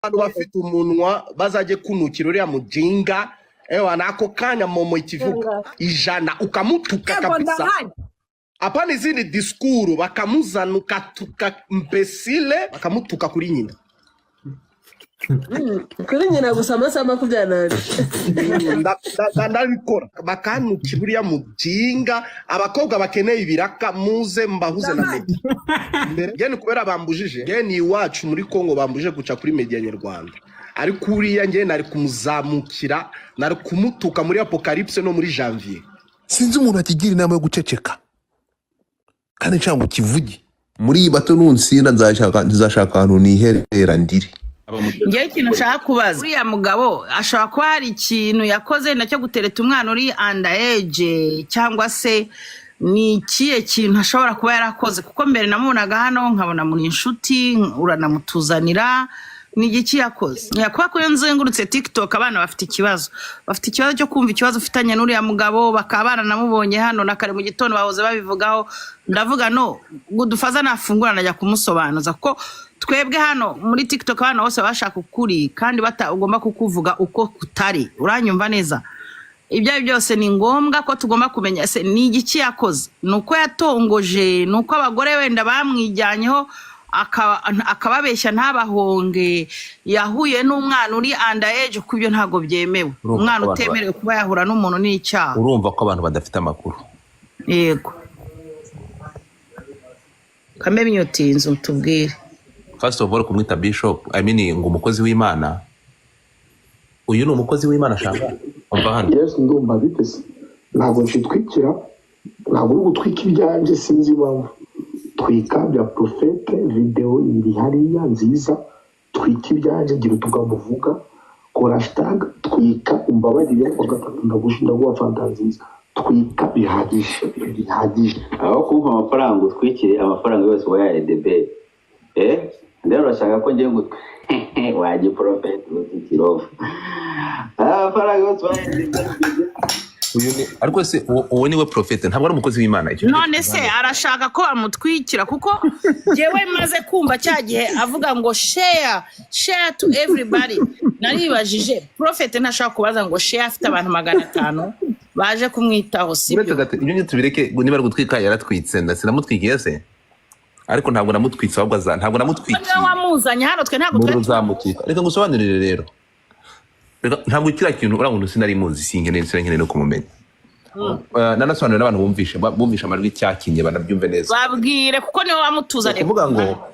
Abantu bafite umunwa bazajye kunukira uriya mujinga. Ewa, nako kanya momo ikivuga 100 ukamutuka Yego. kabisa. Ndahari. Hapana izindi discours, bakamuzana ukatuka mbesile, bakamutuka kuri nyina. Kuri nyina gusa amasaha 24. Ndabikora, bakanukira uriya mujinga. Abakobwa bakeneye ibiraka, muze mbahuze na Ndahari. media mbere geni, kubera bambujije geni iwacu muri Kongo, bambujije guca kuri media nyarwanda, ariko uriya nge nari kumuzamukira, nari kumutuka muri Apocalypse no muri Janvier. Sinzi umuntu akigira inama yo guceceka kandi nshaka ngo ukivuge muri iyi bato. Nunsinda nzashaka ahantu niherera ndiri. Ngewe ikintu nshaka kubaza uriya mugabo, ashobora kuba hari ikintu yakoze nacyo gutereta umwana uri underage, cyangwa se ni ikihe kintu ashobora kuba yarakoze? Kuko mbere namubonaga hano nkabona muri inshuti, uranamutuzanira. Ni igiki yakoze? Yakuba ko iyo nzengurutse TikTok, abana bafite ikibazo cyo kumva ikibazo ufitanye n'uriya mugabo, bakaba baranamubonye hano na kare mu gitondo bahoze babivugaho. Ndavuga no Gudufaza nafungura najya kumusobanuza, kuko twebwe hano muri TikTok abana bose baba bashaka ukuri, kandi bata ugomba kukuvuga uko kutari. Uranyumva neza? Ibyo ari byo byose ni ngombwa ko tugomba kumenya ese ni igiki yakoze. Ni uko yatongoje, ni uko abagore wenda bamwijyanyeho akababeshya ntabahonge, yahuye n'umwana uri underage, kuko ibyo ntabwo byemewe. Urumva Umwana ko abantu utemerewe kuba yahura n'umuntu ni icyaha. Urumva ko abantu badafite amakuru. Yego, kambe myutinze tubwire. First of all, kumwita bishop, I mean ngo umukozi w'Imana, uyu ni umukozi w'Imana ashaka umva hano. Yes, ndumva. Bitese ntabwo nshitwikira, ntabwo uri gutwika ibyanjye, sinzi impamvu. Twika bya Prophète, videwo iri hariya nziza. Twika ibyanjye, gira utugambo uvuga, kora hashtag twika umbabarire. Wa gatatu ndaguha fanta nziza. Twika bihagije, bihagije. Aho kumpa amafaranga, utwikire amafaranga yose wayaye debeli. Rero urashaka ko ngiye ngo wajya Prophète utwikirofu amafaranga yose wayaye debeli. Uyu ni, ariko se uwo niwe Prophète? Ntabwo ari umukozi w'Imana icyo. None se arashaka ko bamutwikira? Kuko njyewe maze kumva cya gihe avuga ngo share, share to everybody, naribajije, Prophète ntashobora kubaza ngo share, afite abantu 500 baje kumwitaho, Uretse sibyo? gato, ibyo ngibyo tubireke. Ngo niba ari gutwika, yaratwitse, ndetse namutwikiye se, ariko ntabwo namutwitse, ahubwo aza ntabwo namutwikiye. Niwe wamuzanye hano, twe ntabwo Muri twari. Uzamutwika, reka ngusobanurire rero. Reka, ntabwo kiriya kintu, uriya muntu sinari muzi, sinkeneye no kumumenya. Nanasobanurira n'abantu bumvishe amajwi cyakinye, banabyumve neza. Babwire, kuko niwe wamutuzaniye. Kuvuga ngo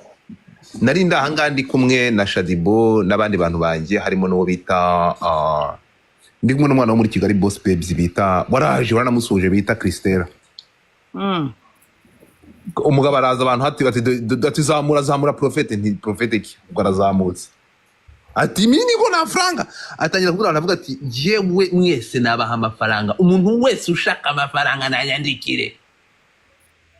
nari ndi ahangaha ndi kumwe na Shadibo n'abandi bantu banjye, harimo n'uwo bita ndi kumwe n'umwana wo muri Kigali Boss Babes bita, waraje waranamusuhuje, bita Christella. Umugabo araza, abantu ati zamura, zamura Prophète. Nti Prophète ki? Ubwo arazamutse, ati mimi niko nta faranga. Atangira kuvuga abantu, avuga ati njyewe mwese nabaha amafaranga, umuntu wese ushaka amafaranga nanyandikire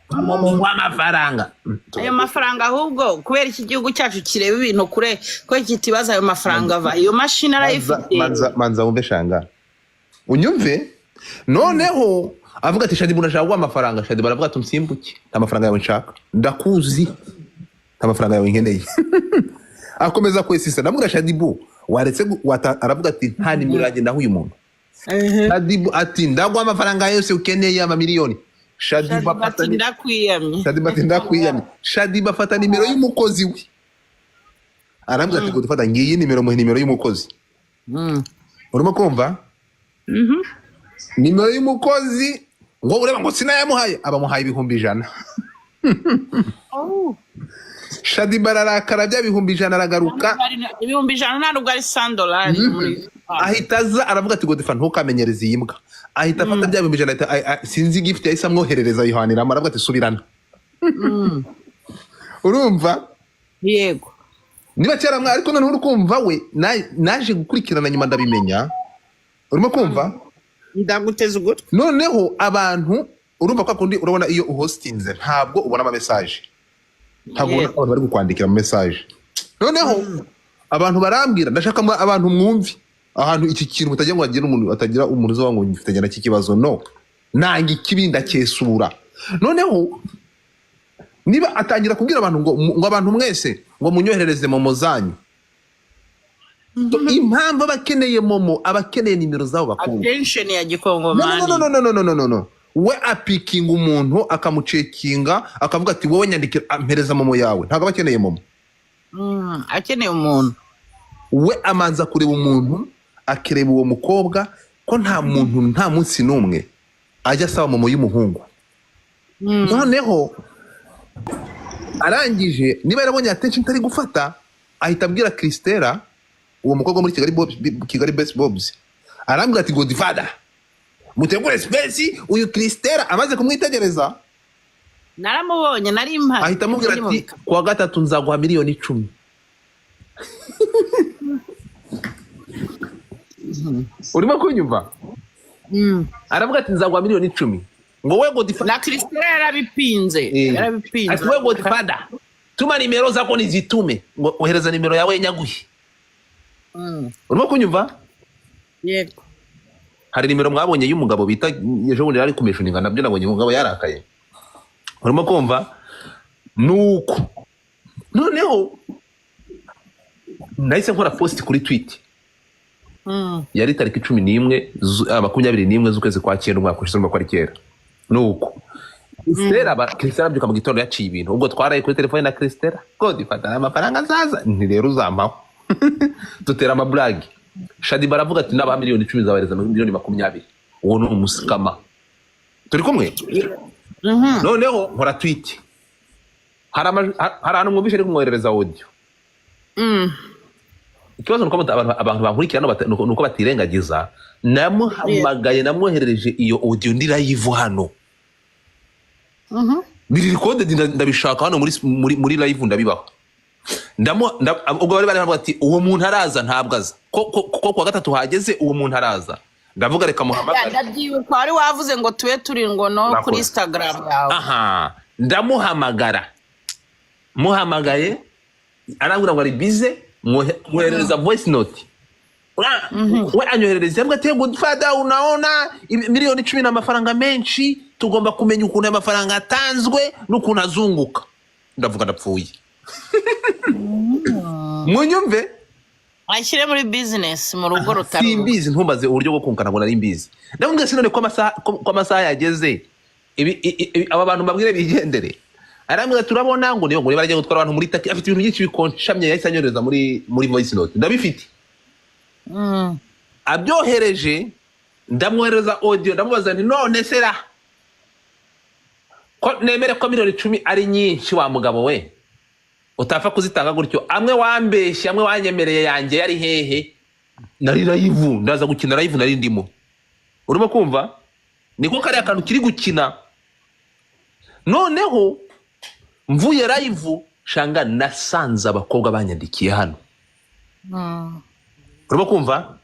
w'amafaranga. Ayo mafaranga ahubwo, kubera iki gihugu cyacu kireba ibintu kure, kubera kitibaza ayo mafaranga ava, iyo mashini arayifite. Manza, manza wumve shanga, unyumve. Noneho avuga ati Shadibu ndashaka guha amafaranga. Shadibu aravuga ati nsimbuke, nta mafaranga yawe nshaka, ndakuzi, nta mafaranga yawe nkeneye. Akomeza kwesisa, ndamubwira Shadibu waretse aravuga ati nta nimero yanjye ndaha uyu muntu. Shadibu ati ndaguha amafaranga yose ukeneye, amamiliyoni. Shadibu Shadibu afata ati ndakwiyamye. Shadibu ati ndakwiyamye. Shadibu afata nimero y'umukozi we, arambwira ati gufata ngiyi nimero, muhe nimero y'umukozi. Urimo kumva? Nimero y'umukozi, ngo ureba ngo sinayamuhaye, abamuhaye 100,000. Shadiba ararakara, bya 100,000, aragaruka. 100,000 nta nubwo ari sandolari muri Ahita aza aravuga ati Godifa ntukamenyereze iyi mbwa. Ahita afata bya 100,000, ahita sinzi gift yahise amwoherereza, ayihaniramo, aravuga ati subirana. Urumva? Yego. Niba kera mwa, ariko noneho uri kumva we naje gukurikirana nyuma ndabimenya. Urimo kumva? Ndaguteza ugutwi. Noneho abantu, urumva kwa kundi, urabona iyo uhostinze ntabwo ubona ama message, ntabwo ubona abantu bari kukwandikira ama message. Noneho abantu barambwira, ndashaka abantu mwumve ahantu iki kintu mutagira ngo hagire umuntu, atagira umuntu uzavuga ngo ngifitanye nacyo ikibazo. No nanga ikibi, ndacyesura. Noneho niba atangira kubwira abantu ngo abantu mwese ngo munyoherereze momo zanyu. So, impamvu aba akeneye MoMo, aba akeneye nimero z'abo bakobwa. Attention ya No, gikongomani. no, no, no, no, no, no, no, no. We apikinga umuntu, akamucekinga, akavuga ati: "Wowe nyandikira, mpereza MoMo yawe." Ntabwo aba akeneye MoMo. Akeneye umuntu. We amanza kureba umuntu, akireba uwo mukobwa, ko nta muntu, nta munsi n'umwe ajya asaba MoMo y'umuhungu. Noneho arangije, niba yarabonye attention itari gufata, ahita abwira Christella, uwo mukobwa muri Kigali Bobs, Kigali Best Bobs, arambwira ati: "Godfather, mutegure space." Uyu Christella amaze kumwitegereza, Naramubonye, nari mpari. ahita amubwira Ndi mu ati: "Kuwa gatatu nzaguha miliyoni 10." Urimo kunyumva? Aravuga ati: "Nzaguha miliyoni 10." Ngo we Godfather Na Christella yarabipinze. Yarabipinze. Ati: "We Godfather, tuma nimero zako nizitume." Ngo ohereza nimero yawe nyaguhe. Urimo kunyumva? Yego. Hari nimero mwabonye y'umugabo bita ejo bundi yari kumishuninga, nabyo nabonye umugabo yarakaye. Urimo kumva? Nuko noneho nahise nkora post kuri tweet. Yari tariki 11, 21 z'ukwezi kwa cyenda umwaka ushize, urumva ko ari kera. Nuko Christella Christella abyuka mu gitondo yaciye ibintu. Ubwo twaraye kuri telefone na Christella: "Godfather, amafaranga azaza nti rero uzampaho." Dutera amaburagi. Shadiba aravuga ati: "Naba miliyoni 10 zabahereza miliyoni 20." Uwo ni umusikama turi kumwe. Noneho nkora tweet. Hari ahantu mwumvishe ari kumwoherereza audio. Ikibazo nuko abantu bankurikira hano nuko batirengagiza. Namuhamagaye, namwoherereje iyo audio ndi live hano, biri recorded, ndabishaka hano muri live ndabibaho. Ubwo bari bari bavuga ati: "Uwo muntu araza?" Ntabwo aza. Ko kuwa gatatu hageze, uwo muntu araza? Ndavuga: "Reka muhamagare." Ndabyibuka, wari wavuze ngo tube turi ngo no Urakoze. kuri Instagram yawe. Aha ndamuhamagara, muhamagaye arambwira ngo ari busy. Mwoherereza voice note. We anyoherereza avuga ati: "Godfather, unaona miliyoni 10 ni amafaranga menshi, tugomba kumenya ukuntu aya mafaranga atanzwe n'ukuntu azunguka." Ndavuga: "Ndapfuye." Munyumve. Ashyire muri business mu rugo rutari urugo. Simbizi, ntumbaze uburyo bwo kunka, ntabwo nari mbizi. Ndamubwira: "Sinone ko amasaha yageze, aba bantu mbabwire bigendere?" Arambwira: "Turabona." Ngo niyo ngo niba aragiye gutwara abantu muri taki, afite ibintu byinshi bikonshamye. Yahise anyohereza muri voice note, ndabifite. Abyohereje, ndamwohereza audio, ndamubaza nti: "None se ra ko nemere ko miliyoni 10 ari nyinshi, wa mugabo we, utapfa kuzitanga gutyo, amwe wambeshye, amwe wanyemereye yanjye yari hehe?" Nari live, ndaza gukina live nari ndimo. Urimo kumva? Niko kariya kantu kiri gukina. Noneho mvuye live, shanga nasanze abakobwa banyandikiye hano. Urimo kumva?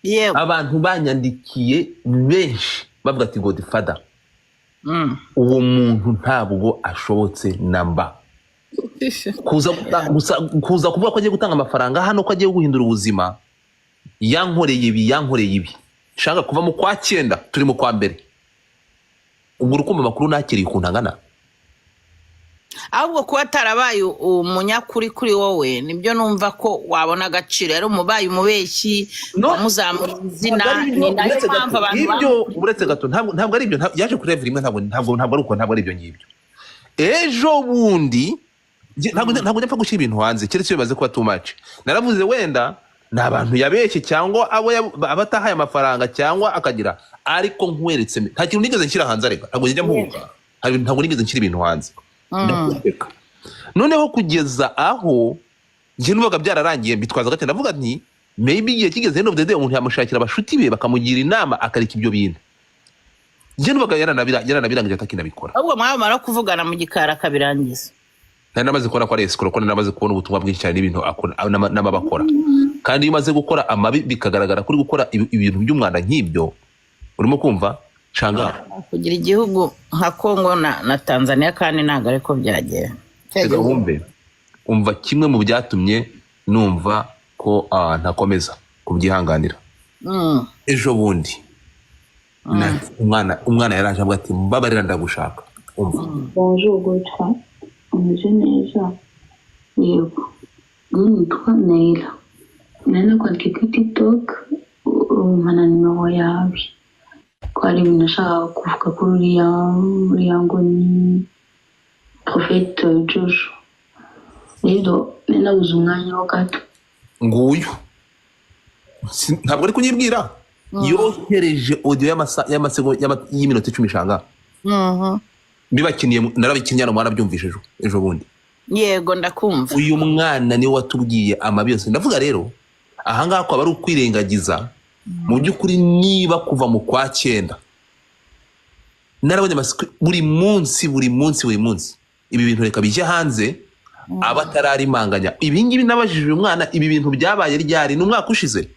Yewe. Abantu banyandikiye benshi bavuga ati: "Godfather, uwo muntu ntabwo ashobotse namba kuza kuza kuvuga ko agiye gutanga amafaranga hano, ko agiye guhindura ubuzima. Yankoreye ibi, yankoreye ibi." Shaka kuva mu kwa cyenda, turi mu kwa mbere. Ubwo urukumva amakuru nakiriye ukuntu angana. Ahubwo kuba atarabaye umunyakuri kuri wowe, nibyo numva ko wabona agaciro. Yari umubaye umubeshyi, No. wamuzamura izina. Ntabwo ari ibyo, Ni nayo uretse gato, mpamvu abantu ibyo uretse gato, ntabwo ari ibyo. Yaje kuri level imwe. Ntabwo ari uko, ntabwo ari ibyo ngibyo. Ejo bundi ntabwo njya gushyira ibintu hanze keretse iyo bimaze kuba too much. Naravuze wenda ni abantu yabeshye cyangwa abo abatahaye amafaranga cyangwa akagira, ariko nkweretse nta kintu nigeze nshyira hanze. Areka, ntabwo njya mpubuka. Ntabwo nigeze nshyira ibintu hanze, ndakwereka. Noneho kugeza aho njye numvaga byararangiye, mbitwaza gake, ndavuga nti maybe igihe kigeze, end of the day, umuntu yamushakira abashuti be bakamugira inama akareka ibyo bintu. Njye numvaga yaranabirangije atakinabikora. Ahubwo mwamara kuvugana mu gikari akabirangiza. Nari namaze kubona ko ari escroc, ko nari namaze kubona ubutumwa bwinshi cyane n'ibintu akora n'amabi akora. Kandi iyo umaze gukora amabi bikagaragara kuri gukora ibintu by'umwanda nk'ibyo, urimo kumva shanga? Kugira igihugu nka Kongo na Tanzania, kandi ntabwo ariko byagera. Reka wumve, umva kimwe mu byatumye numva ko ntakomeza kubyihanganira. Ejo bundi umwana yaraje avuga ati: "Mbabarira, ndagushaka." Umva. Bonjour Godfrey, umeze neza? Yego, njye nitwa Naila. Nari nakwandikiye kuri TikTok, umpa na nimero yawe, ko hari ibintu nashakaga kuvuga kuri uriya ngo ni Prophète Joshua. Rero nari nabuze umwanya ho gato. Nguyu. Ntabwo ari kunyibwira, yohereje audio y'iminota 10, shanga. Bibakiniye, narabikinnye hano, mwarabyumvise ejo bundi. Yego, ndakumva. Uyu mwana niwe watubwiye amabi yose. Ndavuga rero, ahangaha kwaba ari ukwirengagiza mu by'ukuri. Niba kuva mu kwa cyenda narabonye buri munsi, buri munsi, buri munsi, ibi bintu reka bijye hanze, aba atararimanganya ibi ngibi. Nabajije uyu mwana: "Ibi bintu byabaye ryari? Ni umwaka ushize?"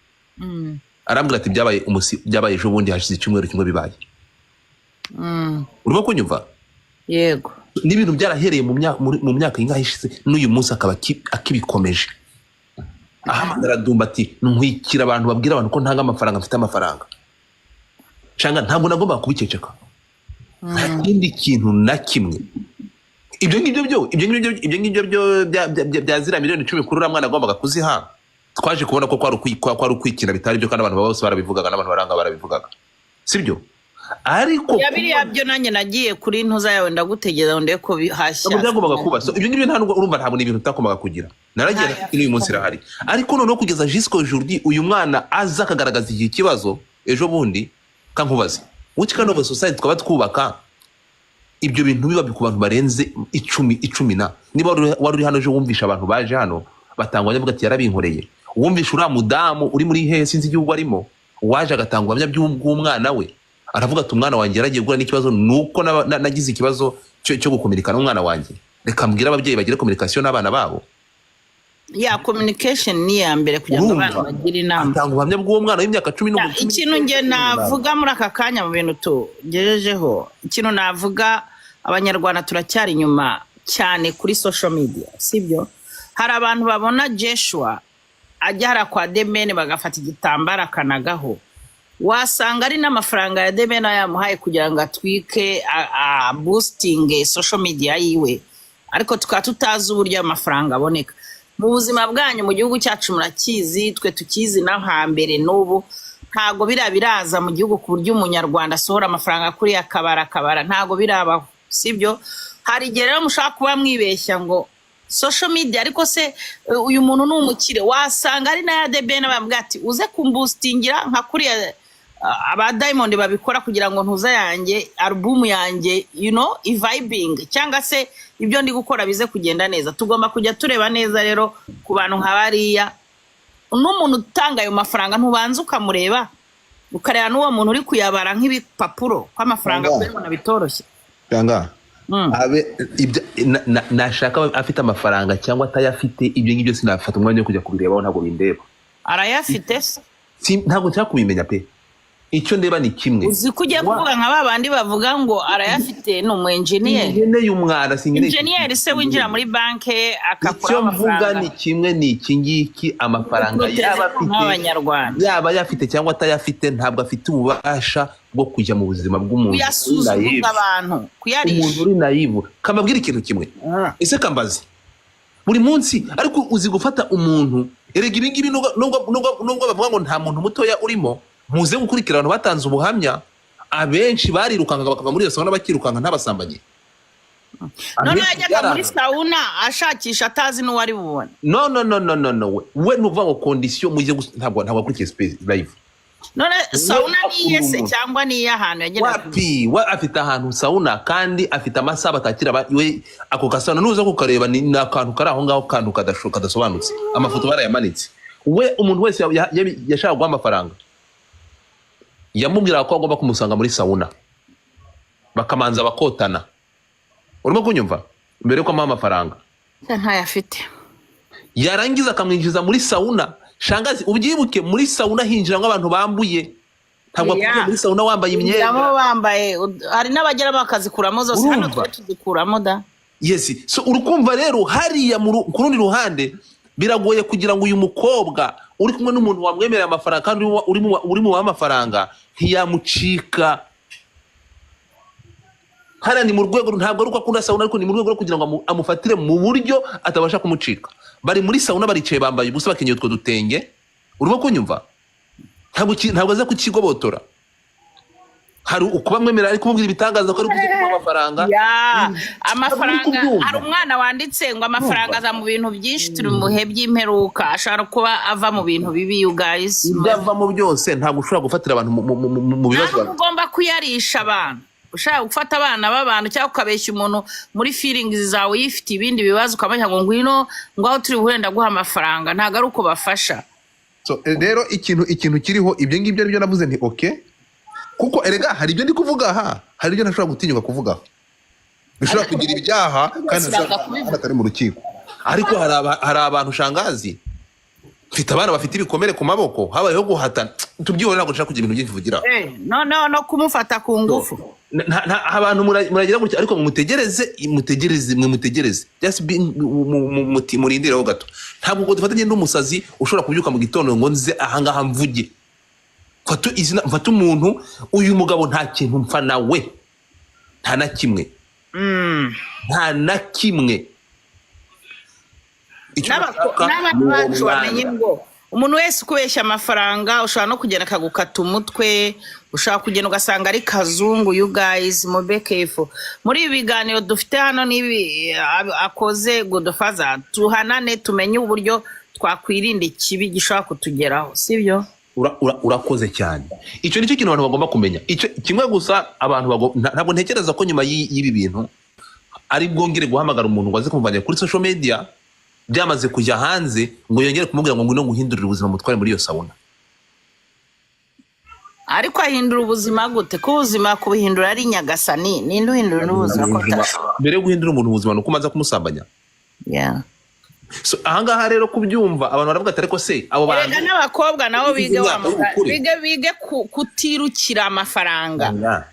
Arambwira ati: "Byabaye umusi, byabaye ejo bundi, hashize icyumweru kimwe bibaye." Urimo kunyumva? Yego. N'ibintu byarahereye mu myaka ingahe ishize, n'uyu munsi akaba akibikomeje, ahamagara Dumba ati: "Ntwikira abantu, babwira abantu ko ntanga amafaranga, mfite amafaranga." Shanga, ntabwo nagombaga kubiceceka. Nta kindi kintu na kimwe, ibyo ngibyo byo bya ziriya miliyoni 10 kuri uriya mwana agombaga kuziha, twaje kubona ko kwari ukwikina, bitari byo, kandi abantu bose barabivugaga, n'abantu baranga barabivugaga, sibyo? Ariko Ya, biriya byo nanjye nagiye kuri ntuza yawe, ndagutegereza ngo ndebe ko hashya. Ntabwo byagombaga kuba. So, ibyo ngibyo nta nubwo, urumva, ntabwo ni ibintu utagombaga kugira. Naragiye, n'uyu munsi irahari. Ariko noneho kugeza jusqu'au aujourd'hui, uyu mwana aza akagaragaza iki kibazo ejo bundi, kankubaze, which kind of a society twaba twubaka ibyo bintu biba ku bantu barenze 10, 10 na? Niba wari uri hano ejo, wumvisha abantu baje hano batanga ubuhamya, ati: "Yarabinkoreye." Wumvisha uriya mudamu uri muri hehe, sinzi igihugu arimo, waje agatanga ubuhamya bw'umwana we, aravuga ati: "Umwana wanjye yaragiye guhura n'ikibazo, nuko nagize ikibazo cyo gukominika n'umwana wanjye. Reka mbwire ababyeyi bagire communication n'abana babo." Ya, communication ni iya mbere kugira ngo abana Urumva? bagire inama. Atanga ubuhamya bw'uwo mwana w'imyaka cumi Ya, n'umunani. ikintu nge navuga muri aka kanya mu bintu tugejejeho, ikintu navuga, Abanyarwanda turacyari inyuma cyane kuri social media, sibyo? Hari abantu babona Joshua ajya hariya kwa The Ben, bagafata igitambaro akanagaho, wasanga ari n'amafaranga ya The Ben yamuhaye kugira ngo atwike, a boostinge social media yiwe, ariko tukaba tutazi uburyo ayo mafaranga aboneka. Mu buzima bwanyu mu gihugu cyacu murakizi, twe tukizi no hambere, n'ubu ntabwo biriya biraza mu gihugu ku buryo Umunyarwanda asohora amafaranga kuri akabara akabara, ntabwo birabaho, sibyo? Hari igihe rero mushobora kuba mwibeshya ngo social media, ariko se uyu muntu ni umukire, wasanga ari n'aya The Ben bamubwira ati: "Uze kumboostingira nka kuriya aba Diamond babikora, kugira ngo ntuza yanjye, album yanjye ivibing, cyangwa se ibyo ndi gukora bize kugenda neza." Tugomba kujya tureba neza rero ku bantu nka bariya, n'umuntu utanga ayo mafaranga ntubanza ukamureba, ukareba n'uwo muntu uri kuyabara nk'ibipapuro, ko amafaranga kuyabona bitoroshye. Cyangwa abe nashaka afite amafaranga cyangwa atayafite, ibyo ngibyo sinafata umwanya wo kujya kubirebaho, ntabwo bindeba. Arayafite se? Ntabwo nshaka kubimenya pe. Icyo ndeba ni kimwe. Uzi ko ugiye kuvuga nka ba bandi bavuga ngo arayafite, ni umu enjeniyeri. Sinkeneye umwara, sinkeneye. Enjeniyeri se winjira muri banki akakuraho Icyo mvuga amafaranga? ni kimwe, ni iki ngiki: amafaranga Duteze yaba afite, nk'Abanyarwanda. yaba ayafite cyangwa atayafite, ntabwo afite ububasha bwo kujya mu buzima bw'umuntu uri Kuyasuzuguza naive. abantu, kuyarisha. Umuntu uri naive, kamabwira ikintu kimwe. Ese kambaze, buri munsi, ariko uzi gufata umuntu, erega ibi ngibi, nubwo bavuga ngo nta muntu mutoya urimo, muze gukurikira abantu batanze ubuhamya, abenshi barirukanka bakava muri iyo sauna, bakirukanka ntabasambanyi. Noneho Abenshi yajyaga muri byaranga. sauna ashakisha atazi n'uwo ari bubone. No, no, no, no, no, no, we ni ukuvuga ngo condition mujye ntabwo wakurikiye space live. None sauna ni iye se Umuntu. cyangwa ni iy'ahantu yagenewe? Wapi, we afite ahantu sauna, kandi afite amasaha batakira we ako kasauna nuza kukareba, ni akantu kari aho ngaho, kantu kadasobanutse, amafoto barayamanitse. We umuntu wese yashaka guha amafaranga, yamubwiraga ko agomba kumusanga muri sauna, bakamanza bakotana, urimo kunyumva, mbere yuko amuha amafaranga. Ntayafite. Yarangiza akamwinjiza muri sauna. Shangazi, ubyibuke, muri sauna hinjiramo abantu bambuye, ntabwo akujya muri sauna wambaye imyenda. Binjiramo bambaye, hari n'abageramo bakazikuramo zose hano. Urumva? Twe tuzikuramo da. Yes, so urukumva rero hariya ku rundi ruhande biragoye kugira ngo uyu mukobwa uri kumwe n'umuntu wamwemerera amafaranga, kandi uri mu amafaranga ntiyamucika. Hariya ni mu rwego, ntabwo ari uko akunda sauna, ariko ni mu rwego rwo kugira ngo amufatire mu buryo atabasha kumucika. Bari muri sauna, baricaye, bambaye ubusa, bakenyeye utwo dutenge. Urimo kunyumva? Ntabwo aza kukigobotora. Hari ukuba mwemera ari kumubwira ibitangaza ko ari kuza kumuha amafaranga. Ya, Ntabwo uri amafaranga. kubyumva. Hari umwana wanditse ngo amafaranga aza mu bintu byinshi, turi mu bihe by'imperuka, ashobora kuba ava mu bintu bibi, you guys. Ibyo avamo byose, ntabwo ushobora gufatira abantu mu bibazo. Ntabwo ugomba kuyarisha abantu. Ushaka gufata abana b'abantu cyangwa ukabeshya umuntu muri feelings zawe, yifitiye ibindi bibazo, ukamenya ngo ngwino, ngo aho turi buhure ndaguha amafaranga. Ntabwo ari uko bafasha. So, rero ikintu kiriho, ibyo ngibyo aribyo navuze nti okay, kuko erega hari ibyo ndi kuvuga aha, hari ibyo ntashobora gutinyuka kuvuga aha, bishobora kugira ibyaha kandi Bose banga ntashobora- kubivuga. atari mu rukiko. Ariko hari abantu, shangazi, mfite abana bafite ibikomere ku maboko, habayeho guhatana. Tubyihorere, ntabwo nshaka kugira ibintu byinshi mvugira. Noneho no kumufata ku ngufu. Abantu muragira gutya, ariko mutegereze, mutegereze, mwe mutegereze, just be murindireho gato. Ntabwo ubwo dufatanye n'umusazi ushobora kubyuka mu gitondo ngo nze ahangaha mvuge, mfate izina, mfate umuntu. Uyu mugabo nta kintu mpfa nawe, nta na kimwe, nta na kimwe. Icyo nshaka N'abana ni uwo bacu mwana. bamenye ngo umuntu wese ukubeshya amafaranga, ushobora no kugenda akagukata umutwe, ushobora kugenda ugasanga ari kazungu. You guys, mube careful muri ibi biganiro dufite hano n'ibi akoze Godfather. Tuhanane, tumenye uburyo twakwirinda ikibi gishobora kutugeraho, sibyo? Urakoze cyane. Icyo nicyo kintu abantu bagomba kumenya, icyo kimwe gusa. Abantu ntabwo ntekereza ko nyuma y'ibi bintu ari bwongere guhamagara umuntu ngo aze kumuvanira kuri social media byamaze kujya hanze, ngo yongere kumubwira ngo ngwino nguhindurire ubuzima, mutware muri iyo sauna. Ariko ahindura ubuzima gute, ko ubuzima kubuhindura ari Nyagasani? Ninde uhindura ubuzima ko atashoboye? Mbere yo guhindura umuntu ubuzima ni uko umaze kumusambanya. So, ahangaha rero kubyumva, abantu baravuga ati ariko se abo bantu Erega n'abakobwa nabo bige wa Imyaka y'ubukure. bige kutirukira amafaranga. Shanga.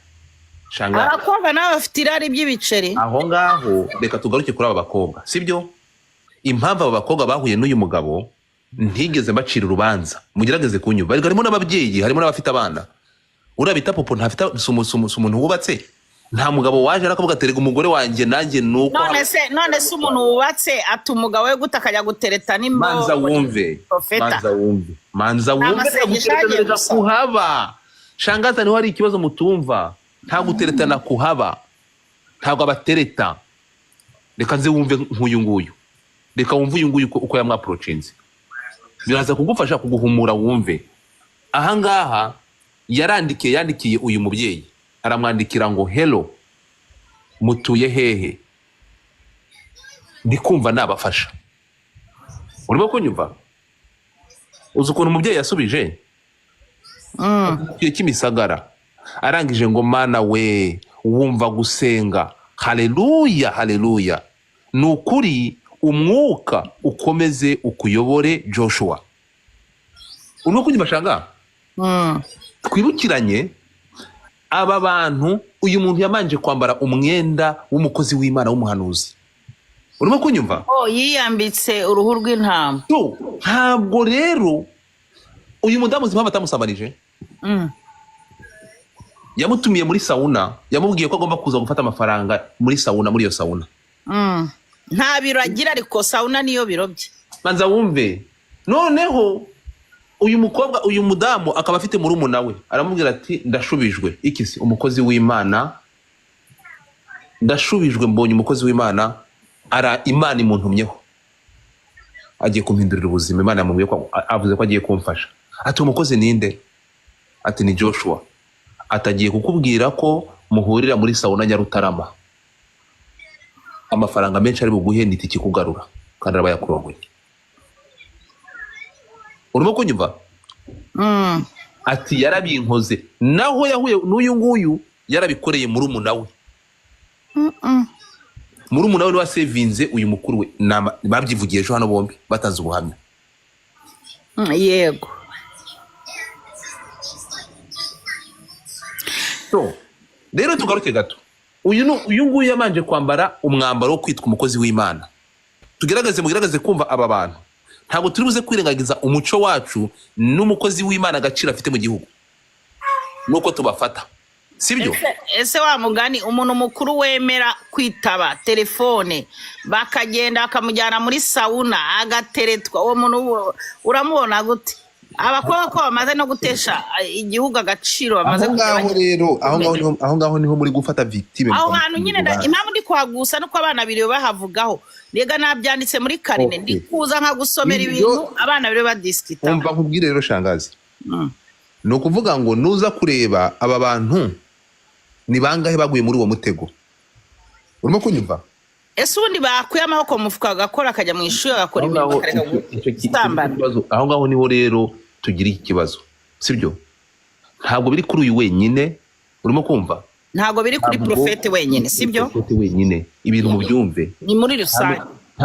Shanga. Abakobwa nabo bafite irari by'ibiceri. Aho ngaho reka tugaruke kuri aba bakobwa, sibyo? Impamvu aba bakobwa bahuye n'uyu mugabo, ntigeze mbacira urubanza, mugerageze kunyumva. Ariko harimo n'ababyeyi, harimo n'abafite abana. Uriya bita Popo ntafite, si umuntu wubatse, nta mugabo waje arakavuga ati rega umugore wanjye nanjye ni uko. None se umuntu wubatse ata umugabo we gute, akajya gutereta Manza n'imbogo? wumve. Profeta. Manza wumve, manza wumve. Amasengesho Nta agiye guteretana gusa. kuhaba, shangaza, niho hari ikibazo mutumva. Nta guteretana kuhaba, ntabwo abatereta. Reka nze wumve nk'uyu nguyu, reka wumve uyu nguyu uko yamwapproachinze, biraza kugufasha kuguhumura. Wumve ahangaha yandikiye uyu mubyeyi, aramwandikira ngo "Hello, mutuye hehe? Ndi kumva nabafasha." Urimo kunyumva? Uzi ukuntu umubyeyi yasubije? Tuye Kimisagara. Arangije ngo "Mana we, wumva gusenga, haleluya, haleluya, ni ukuri umwuka ukomeze ukuyobore, Joshua." Urimo kunyumva, shanga? Twibukiranye aba bantu, uyu muntu yamanje kwambara umwenda w'umukozi w'Imana, w'umuhanuzi. Urimo kunyumva? Oh, yiyambitse uruhu rw'intama. So, ntabwo rero uyu mudamu uzi impamvu atamusambanije. Yamutumiye muri sauna, yamubwiye ko agomba kuza gufata amafaranga muri sauna, muri iyo sauna. Nta biro agira, ariko sauna niyo biro bye. Manza wumve. Noneho uyu mukobwa, uyu mudamu akaba afite murumuna we, aramubwira ati "Ndashubijwe iki se, umukozi w'Imana, ndashubijwe, mbonye umukozi w'Imana, ara Imana imuntumyeho, agiye kumpindurira ubuzima, Imana yamubwiye ko avuze ko agiye kumfasha." Ati "Umukozi ninde?" Ati "Ni Joshua." Ati "Agiye kukubwira ko muhurira muri sauna Nyarutarama, amafaranga menshi ari buguhe ni itike ikugarura, kandi araba yakurongoye." Urimo kunyumva? Ati "Yarabinkoze." Naho yahuye n'uyu nguyu, yarabikoreye murumuna we. Murumuna we niwe wasevinze uyu mukuru we. Babyivugiye ejo hano bombi, batanze ubuhamya. Yego. So rero tugaruke gato. Uyu nguyu yabanje kwambara umwambaro wo kwitwa umukozi w'Imana. Tugerageze, mugerageze kumva aba bantu. Ntabwo turi buze kwirengagiza umuco wacu n'umukozi w'Imana, agaciro afite mu gihugu nuko tubafata, sibyo? Ese wa mugani, umuntu mukuru wemera kwitaba telefone, bakagenda bakamujyana muri sauna, agateretwa, uwo muntu uramubona gute? Abakobwa ko bamaze no gutesha igihugu agaciro, bamaze Aho kujya ngaho bajya rero, aho ngaho niho muri gufata victime aho mukamushyira hantu nyine urubanza. Impamvu ndi kuhagusa nuko abana biriwe bahavugaho. Rega nabyanditse muri karine, ndi kuza nkagusomera ibintu abana biriwe badisikitaho. Umva nkubwire rero, shangazi, ni ukuvuga ngo nuza kureba aba bantu ni bangahe baguye muri uwo mutego? Urimo kunyumva? Ese ubundi bakuye amaboko mu mufuka, agakora, akajya mu ishuri, agakora Aho imirimo, ngaho akareka icyo gusambana? Aho ngaho niho rero tugira iki kibazo, sibyo? Ntabwo biri kuri uyu wenyine, urimo kumva? Ntabwo biri kuri Ntabwo porofete wenyine, sibyo? Porofete wenyine, ibintu mubyumve. Ni muri rusange.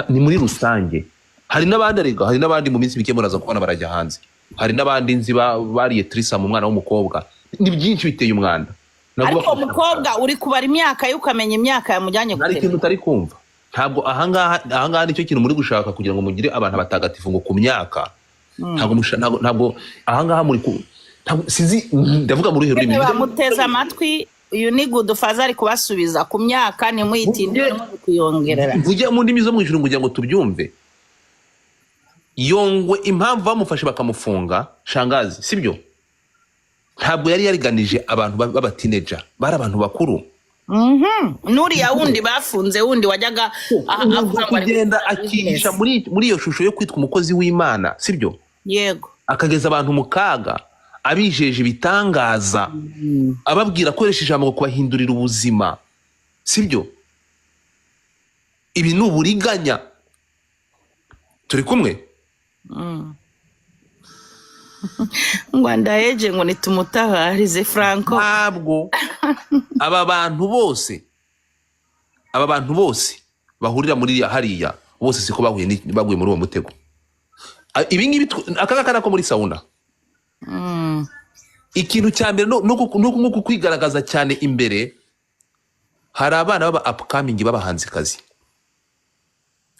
Ni muri rusange. Hari n'abandi arega, hari n'abandi mu minsi mike muraza kubona barajya hanze. Hari n'abandi nzi bariye threesome, umwana w'umukobwa. Ni byinshi biteye umwanda. Navuga Ariko ko- umukobwa uri kubara imyaka ye, ukamenya imyaka yamujyanye Hari ikintu gutereta. utari kumva. Ntabwo ahangaha nicyo kintu muri gushaka kugira ngo mugire abantu batagatifu ngo ku myaka. Ntabwo ahangaha muri ku, ntabwo sinzi, ndavuga muri ruhe rurimi? Bamuteze amatwi, uyu ni Gudufaza ari kubasubiza ku myaka, ntimuyitinde kuyongerera. Mvuge mu ndimi zo mu ijuru kugira ngo tubyumve. Yongwe, impamvu bamufashe bakamufunga, shangazi, sibyo? Ntabwo yari yariganije abantu b'abatineja, bari abantu bakuru. N'uriya wundi bafunze wundi wajyaga avuga ngo ari kugenda gukora akihisha business. muri iyo shusho yo kwitwa umukozi w'Imana, sibyo? Yego. Akageza abantu mu kaga, abijeje ibitangaza, ababwira akoresha ijambo ngo kubahindurira ubuzima, sibyo? Ibi ni uburiganya. Turi kumwe? Ngo ndaheje ngo nitumutabarize Franco. Ntabwo aba bantu bose bahurira muri hariya bose siko baguye muri uwo mutego. Ibi ngibi aka ngaka nako muri sauna. Ikintu cya mbere no kwigaragaza cyane imbere, hari abana b'aba upcoming b'abahanzikazi.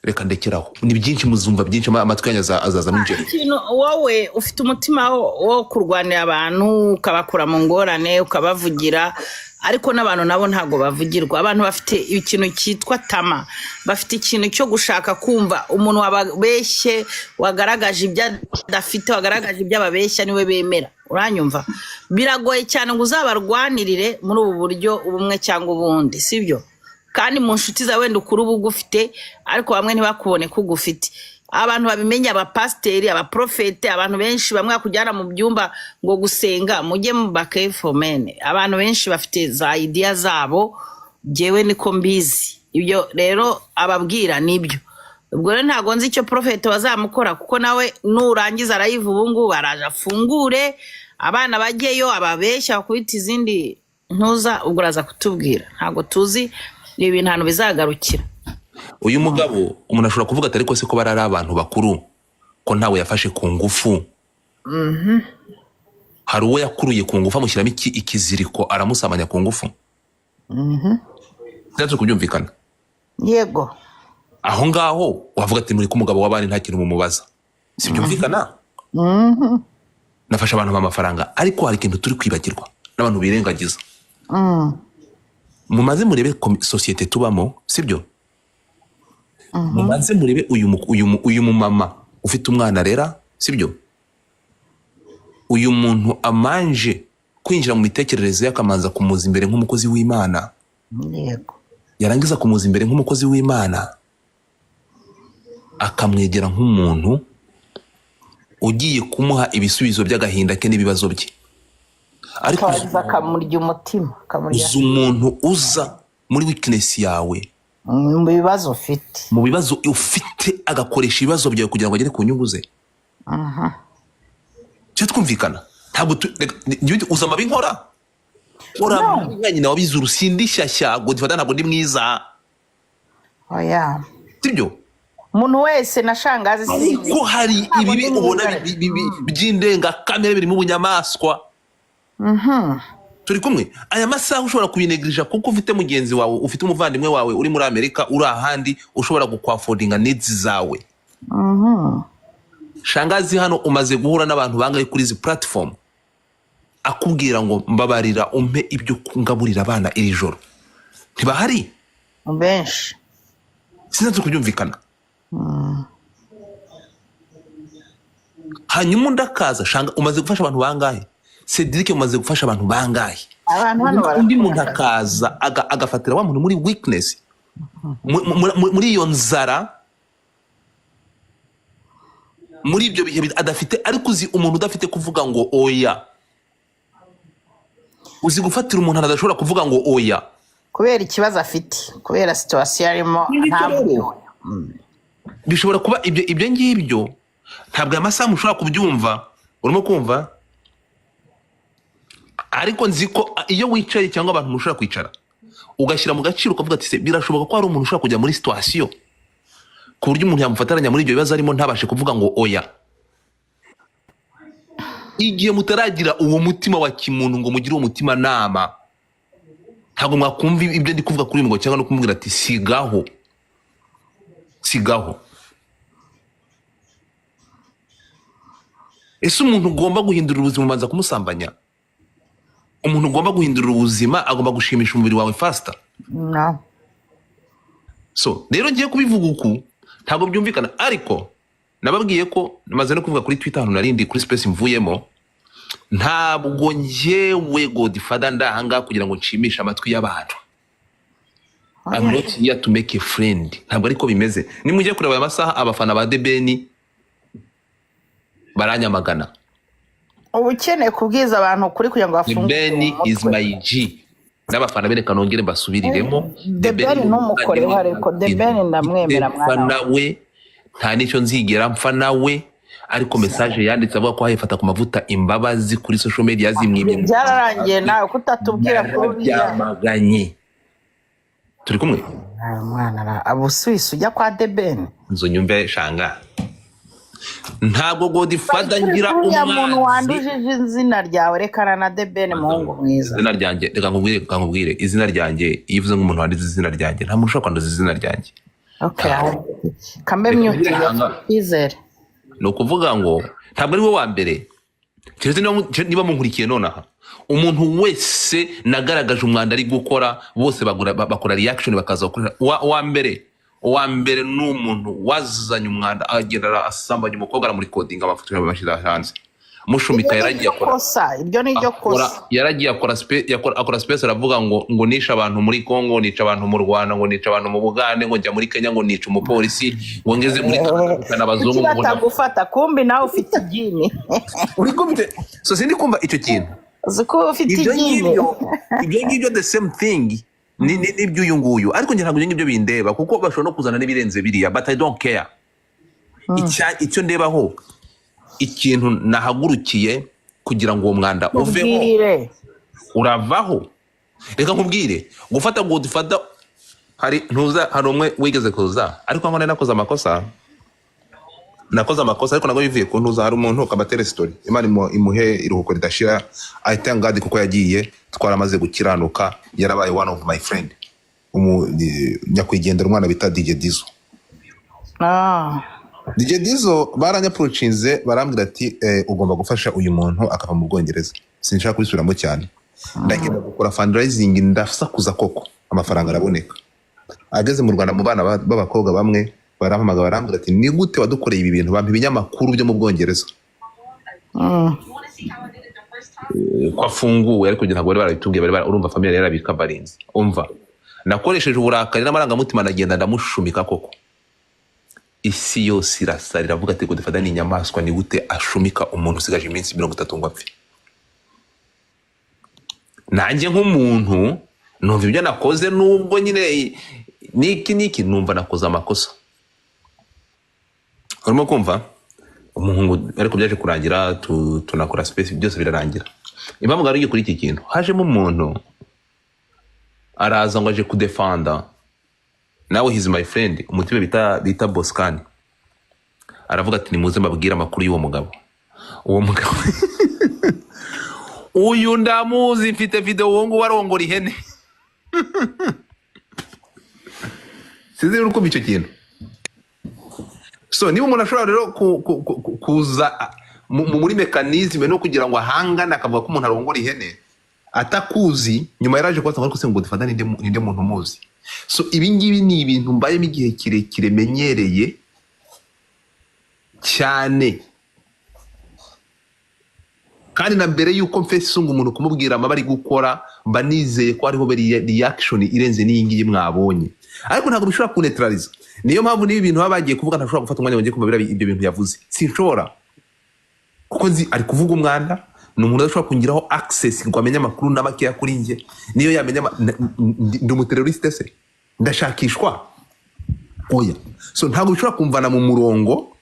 Reka ndekeraho, ni byinshi, muzumva byinshi, amatwi yanyu azazamo injeri. Ikintu wowe ufite umutima wo kurwanira abantu, ukabakura mu ngorane, ukabavugira, ariko n'abantu nabo ntabwo bavugirwa. Abantu bafite ikintu cyitwa tama, bafite ikintu cyo gushaka kumva umuntu wababeshye, wagaragaje ibyo adafite, wagaragaje ibyo ababeshya, niwe bemera. Uranyumva? Biragoye cyane ngo uzabarwanirire muri ubu buryo ubumwe cyangwa ubundi, sibyo? Kandi mu nshuti zawe wenda ukuri uba ugufite, ariko bamwe ntibakubone ko ugufite. Abantu babimenye, abapasiteri, abaprofete, abantu benshi bamwe bakujyana mu byumba ngo gusenga, mujye mu bakefomene. Abantu benshi bafite za idea zabo, jyewe niko mbizi. Ibyo rero ababwira nibyo. Ubwo rero ntabwo nzi icyo porofete bazamukora, kuko nawe nurangiza arayiva ubu ngubu araje afungure abana bajyeyo, ababeshya, bakubita izindi ntuza. Ubwo uraza kutubwira. Ntabwo tuzi ibi bintu ahantu bizagarukira. Uyu mugabo, umuntu ashobora kuvuga ati: "Ariko se ko bari ari abantu bakuru, ko ntawe yafashe ku ngufu? Hari uwo yakuruye ku ngufu, amushyiramo ikiziriko, aramusamanya ku ngufu?" Turi kubyumvikana? Yego. Aho ngaho wavuga ati: "Muri ko umugabo w'abandi nta kintu mumubaza." Si byumvikana? Nafashe abantu b'amafaranga, ariko hari ikintu turi kwibagirwa n'abantu birengagiza. Mumaze murebe sosiyete tubamo, sibyo? Mumaze murebe uyu mumama ufite umwana arera, sibyo? Uyu muntu amanje kwinjira mu mitekerereze ye, akamanza kumuza imbere nk'umukozi w'Imana. Yarangiza kumuza imbere nk'umukozi w'Imana, akamwegera nk'umuntu ugiye kumuha ibisubizo by'agahinda ke n'ibibazo bye, ariko Akabanza akamurya umutima, akamurya uzi umuntu uza muri weakness yawe, mu bibazo ufite, mu bibazo ufite, agakoresha ibibazo byawe kugira ngo agere ku nyungu ze? Cyo twumvikana, ntabwo uzi amabi nkora? Nkora nka nyina wabizuru, sindi shyashya Godfather, ntabwo ndi mwiza. Oya. Sibyo? Umuntu wese na shangazi si Ariko hari Ntabwo ibibi ndi ubona mwiza. by'indengakamere birimo ubunyamaswa. Turi kumwe? Aya masaha ushobora kubinegirija kuko ufite mugenzi wawe, ufite umuvandimwe wawe uri muri Amerika, uri ahandi, ushobora gukwaffordinga needs zawe. Shangazi, hano umaze guhura n'abantu bangahe kuri izi platform akubwira ngo: "Mbabarira umpe ibyo ngaburira abana iri joro"? Ntibahari? Benshi. Sinzi, turi kubyumvikana? Hanyuma undi akaza shanga, umaze gufasha abantu bangahe? Cedric, umaze gufasha abantu bangahe? Abantu hano Undi muntu barakora. akaza agafatira wa muntu muri weakness, muri iyo nzara, muri ibyo bihe adafite. Ariko uzi umuntu udafite kuvuga ngo oya? Uzi gufatira umuntu adashobora kuvuga ngo oya? Kubera ikibazo afite, kubera situation arimo. Ngibyo. Ntabwo Rero bishobora kuba ibyo ngibyo, ntabwo aya masaha mushobora kubyumva, urimo kumva. Ariko nzi ko iyo wicaye cyangwa abantu mushobora kwicara ugashyira mu gaciro, ukavuga ati: "Se birashoboka ko hari umuntu ushobora kujya muri situation ku buryo umuntu yamufataranya muri ibyo bibazo arimo, ntabashe kuvuga ngo oya?" Igihe mutaragira uwo mutima wa kimuntu ngo mugire uwo mutima nama, ntabwo mwakumva ibyo ndi kuvuga kuri uyu mugabo, cyangwa no kumubwira ati: "Sigaho, sigaho." Ese umuntu ugomba guhindura ubuzima ubanza kumusambanya? Umuntu ugomba guhindura ubuzima agomba gushimisha umubiri wawe faster? No. So rero ngiye kubivuga uku, ntabwo byumvikana, ariko nababwiye ko maze no kuvuga kuri Twitter, ahantu narindi kuri space mvuyemo. Ntabwo njyewe Godfather ndahangaha kugira ngo nshimishe amatwi y'abantu. I'm not here to make a friend, ntabwo ariko bimeze. Nimujye kureba aya masaha, abafana ba The Ben baranyamagana. Uba ukeneye kubwiza abantu ukuri kugira ngo The bafunguke Ben mu is mutwe. my G, n'abafana be reka nongere mbasubiriremo. The Ben ntumukoreho, ariko The Ben ndamwemera. Mfa Mwana we. nawe nta n'icyo nzigera mpfa nawe, ariko message yanditse avuga ko yifata ku mavuta imbabazi kuri social media zimwimye mu Byararangiye nawe kutatubwira kuri uriya. Narabyamaganye. Turi kumwe. Ah, mwana abusuwisi ujya kwa The Ben. Nzo nyumve shanga, ntabwo Godfather ngira Uriya muntu umwanzi. wandujije izina ryawe, rekana na The Ben, muhungu mwiza. Izina ryanjye, reka nkubwire izina ryanjye. Iyo uvuze nk'umuntu wanditse izina ryanjye, nta muntu ushobora kwanduza izina ryanjye. Okay, kambe Reka myutinge. nkubwire shanga. Twizere. Ni ukuvuga ngo ntabwo ari we wa mbere, keretse niba munkurikiye nonaha. Umuntu wese nagaragaje umwanda ari gukora, bose bakora reaction, bakaza gukorera. Uwa mbere ni umuntu wazanye umwanda, agenda asambanya umukobwa, aramurikodinga, amafoto bashyira hanze, mushumika. Iryo ni Yaragiye ryo akora kosa, iryo ni ryo akora kosa. Yaragiye akora space, aravuga ngo nishe abantu muri Congo, nica abantu mu Rwanda, ngo nica abantu mu Bugande, ngo njya muri Kenya, ngo nica umupolisi, ngo ngeze muri Canada abazungu Kuki ngo batagufata? Kumbi nawe ufite igini. Uri kumva? So sindi kumva icyo kintu. Uzi ko ufite Ibyo igini. ngibyo the same thing ni n'iby'uyu nguyu, ariko njye ntabwo ibyo ngibyo bindeba, kuko bashobora no kuzana n'ibirenze biriya, but I don't care. Icyo ndebaho, ikintu nahagurukiye kugira ngo uwo mwanda uveho. Tubwire. Uravaho. Reka nkubwire, gufata Godfather, hari ntuza, hari umwe wigeze kuza, ariko ngo nari nakoze amakosa, nakoze amakosa, ariko nabwo bivuye ku ntuza. Hari umuntu kabatere story, Imana imuhe iruhuko ridashira. I thank God kuko yagiye twaramaze gukiranuka, yarabaye one of my friend, nyakwigendera, umwana bita DJ Dizo. DJ Dizo baranyapproachinze, barambwira ati: "Ugomba gufasha uyu muntu akava mu Bwongereza." Sinshaka kubisubiramo cyane. Ndagenda gukora fundraising, ndasakuza koko, amafaranga araboneka. Ageze mu Rwanda, mu bana b'abakobwa bamwe barampamagara, barambwira ati: "Ni gute wadukoreye ibi bintu?" Bampa ibinyamakuru byo mu Bwongereza ko afunguwe, ariko ntabwo bari barabitubwiye, bari urumva famille yarabikabarinze. Umva, nakoresheje uburakari n'amarangamutima, ndagenda ndamushumika koko. Isi yose irasara, iravuga ati: "Godfather ni inyamaswa, ni gute ashumika umuntu usigaje iminsi 30 ngo apfe?" Nanjye nk'umuntu numva ibyo nakoze, nubwo nyine niki niki, numva nakoze amakosa, urimo kumva umuhungu. Ariko byaje kurangira tunakora space, byose birarangira. Impamvu ngaruye kuri iki kintu, hajemo umuntu araza ngo aje kudefanda nawe, he's my friend, umutibe bita Boscan, aravuga ati: "Nimuze mbabwire amakuru y'uwo mugabo." Uwo mugabo uyu ndamuzi, mfite video, uwo nguwo arongora ihene. Sinzi niba uri kumva icyo kintu. So niba umuntu ashobora rero kuza muri mécanisme no kugira ngo ahangane, akavuga ko umuntu arongora ihene atakuzi, nyuma yaraje kubaza ngo: "Ariko se ngo dufata ninde muntu umuzi?" So ibi ngibi ni ibintu mbayemo igihe kirekire, menyereye cyane. Kandi na mbere y'uko mfesunga umuntu kumubwira amaba ari gukora, mba nizeye ko hariho reaction irenze n'iyi ngiyi mwabonye, ariko ntabwo bishobora kuneutraliza. Niyo mpamvu n'ibi bintu baba bagiye kuvuga ntashobora gufata umwanya ngo njye kumva ibyo bintu yavuze. Sinshobora, kuko nzi ari kuvuga umwanda. Ni umuntu udashobora kungiraho access ngo amenye amakuru na makeya kuri njye. Niyo yamenya ndi umuterroriste se? Ndashakishwa? Oya. So ntabwo bishobora kumvana mu murongo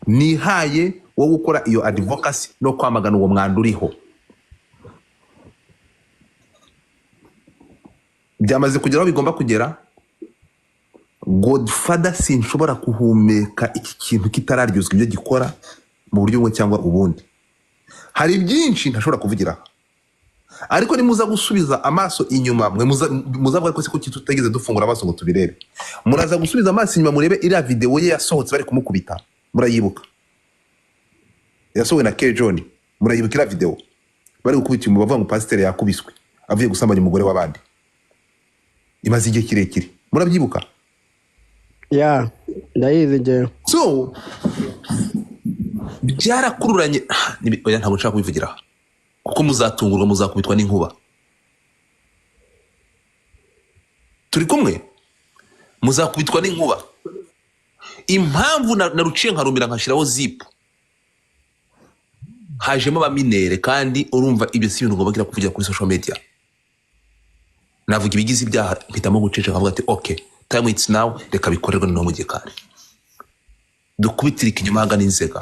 nihaye wo gukora iyo advocacy no kwamagana uwo mwanda uriho. Byamaze kugera aho bigomba kugera. Godfather, sinshobora guhumeka iki kintu kitararyozwa ibyo gikora mu buryo bumwe cyangwa ubundi. Hari byinshi ntashobora kuvugira aha, ariko nimuza gusubiza amaso inyuma, mwe muzavuga ko se kuki tutageze dufungura amaso ngo tubirebe. Muraza gusubiza amaso inyuma murebe iriya video ye yasohotse bari kumukubita, murayibuka? Yasohowe na K John, murayibuka iriya video bari gukubita umu bavuga ngo pasiteri yakubiswe avuye gusambanya umugore w'abandi? Imaze igihe kirekire, murabyibuka? Ya, ndayizi njyewe. So byarakururanye. Oya, ntabwo nshaka kubivugira aha kuko muzatungurwa, muzakubitwa n'inkuba. Turi kumwe, muzakubitwa n'inkuba. Impamvu naruciye nkarumira nkashyiraho zipu, hajemo abaminere, kandi urumva ibyo si ibintu ugomba kuvugira kuri social media. Navuga ibigize ibyaha, mpitamo guceceka nkavuga ati okay, time it's now, reka bikorerwe noneho mu gikari, dukubitirike inyuma ahagana inzega.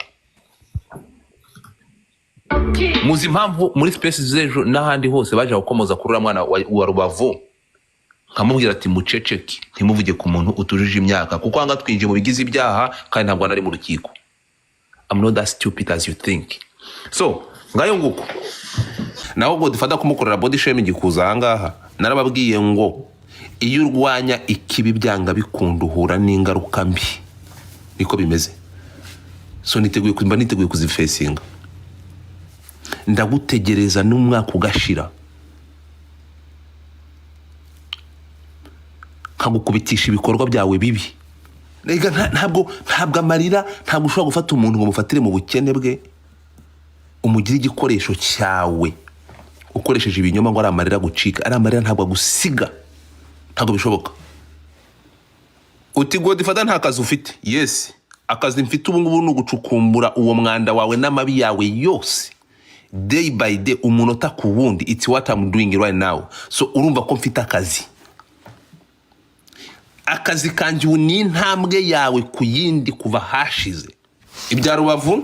Muzi impamvu muri space z'ejo n'ahandi hose baje gukomoza kuri uriya mwana wa Rubavu, nkamubwira ati muceceke, ntimuvuge ku muntu utujuje imyaka, kuko aha twinjiye mu bigize ibyaha kandi ntabwo nari mu rukiko. I'm not that stupid as you think. So ngayo nguko. Naho ubwo dufata kumukorera body shaming kuza aha ngaha, narababwiye ngo iyo urwanya ikibi byanga bikunda uhura n'ingaruka mbi, niko bimeze. So niteguye, mba niteguye kuzifacinga. Ndagutegereza n'umwaka ugashira, nkagukubitisha ibikorwa byawe bibi. Rega ntabwo amarira, ntabwo ushobora gufata umuntu ngo umufatire mu bukene bwe umugire igikoresho cyawe ukoresheje ibinyoma ngo ari amarira gucika. Ari amarira ntabwo agusiga, ntabwo bishoboka. Uti Godfather nta kazi ufite? Yes, akazi mfite ubu ngubu ni ugucukumbura uwo mwanda wawe n'amabi yawe yose, day by day, umunota ku wundi. It's what I'm doing right now. So urumva ko mfite akazi. Akazi kanjye ubu ni intambwe yawe ku yindi kuva hashize ibya Rubavu,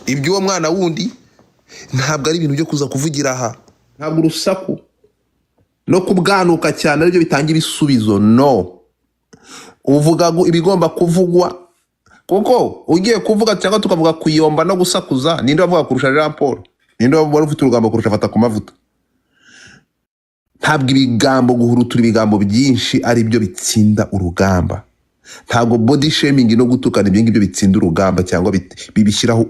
iby'uwo mwana wundi. Ntabwo ari ibintu byo kuza kuvugira aha. Ntabwo urusaku no kubwanuka cyane aribyo bitanga ibisubizo. No uvuga ngo ibigomba kuvugwa, kuko ugiye kuvuga cyangwa tukavuga kuyomba no gusakuza, ninde wavuga kurusha Jean Paul? Ninde wari ufite urugambo kurusha Fata ku mavuta? Ntabwo ibigambo, guhurutura ibigambo byinshi ari byo bitsinda urugamba. Ntabwo body shaming no gutukana ibyo ngibyo bitsinda urugamba cyangwa bibishyiraho.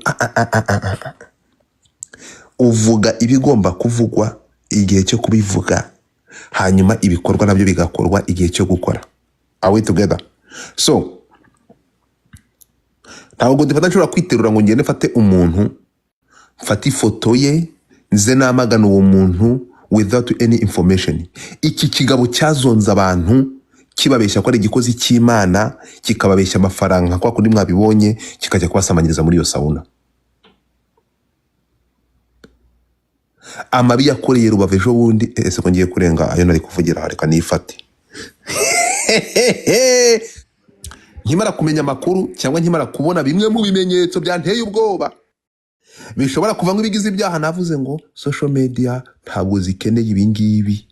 Uvuga ibigomba kuvugwa igihe cyo kubivuga, hanyuma ibikorwa nabyo bigakorwa igihe cyo gukora. Are we together? So ntabwo dufata, nshobora kwiterura ngo ngende mfate umuntu, mfate ifoto ye, nze namagana uwo muntu without any information. Iki kigabo cyazonze abantu kibabeshya ko ari igikozi cy'Imana, kikababeshya amafaranga nka kwa kundi mwabibonye, kikajya kubasamanyiriza muri iyo sauna. Amabi yakoreye Rubavu ejo bundi, ese ko ngiye kurenga ayo nari kuvugira? Reka nifate. Nkimara kumenya amakuru cyangwa nkimara kubona bimwe mu bimenyetso byanteye ubwoba bishobora kuvamo ibigize ibyaha, navuze ngo social media ntabwo zikeneye ibi ngibi.